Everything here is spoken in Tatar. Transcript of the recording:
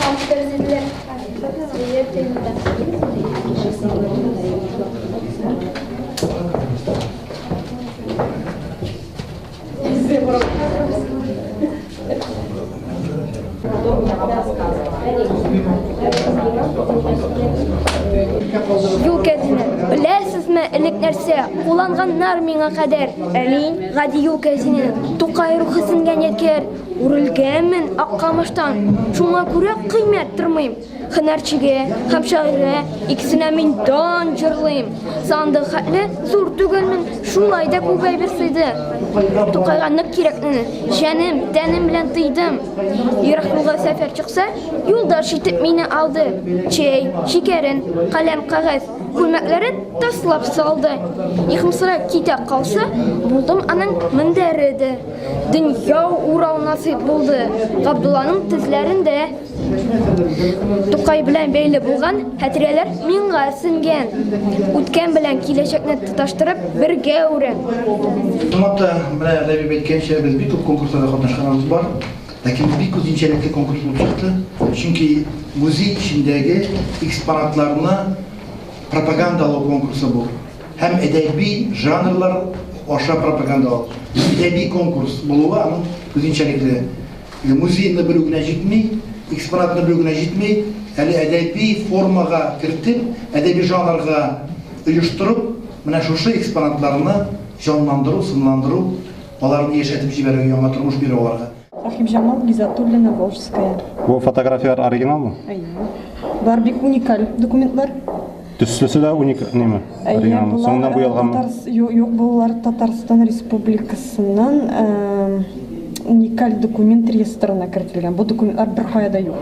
Там төзеделәр. Юл кәзине. Беләсезме, элек нәрсә кулланганнар миңа кадәр? Ә мин гади юл кәзине. Тукай рухы сеңгән ядкәр. Үрелгәнмен ак камыштан. Шуңа күрә кыйммәт тормыйм. Һөнәрчегә һәм шагыйрьгә икесенә мин дан җырлыйм. Сандык хәтле зур түгелмен, шулай да күп әйбер сыйды. Тукайга нык кирәкне җәнем, тәнем белән тыйдым. Ерак юлга сәфәр чыкса, юлдаш итеп мине алды. Чәй, шикәрен, каләм, кәгазь, күлмәкләрен таслап салды. Йокымсырап китә калса, булдым аның мендәре дә. Дөнья урау насыйп булды Габдулланың тезләрендә. Тукай белән бәйле булган хәтирәләр миңа сеңгән. Үткән белән киләчәкне тоташтырып, бергә үрәм. Чынлап та, менә Ләбиб әйткәнчә, без бик күп конкурсларда катнашканыбыз бар. Ләкин бу бик үзенчәлекле конкурс булып чыкты. Чөнки музей эчендәге экспонатларны пропагандалау конкурсы бу. Һәм әдәби жанрлар аша пропагандалау. Әдәби конкурс булуы аның үзенчәлекле. Музейны белү генә җитми, экспонатны белү генә җитми, әле әдәби формага кертеп, әдәби жанрга оештырып, менә шушы экспонатларны җанландыру, сынландыру, аларны яшәтеп җибәрү, яңа тормыш бирү аларга. Рахимҗамал Гизатуллина Волжская. Бу фотографияләр оригиналмы? Әйе. Болар бик уникаль документлар. Төслесе дә уник неме? Әйе, Соңыннан буялганмы? Юк, юк, болар Татарстан Республикасыннан уникаль документ реестрына кертелгән. Бу документлар беркая да юк.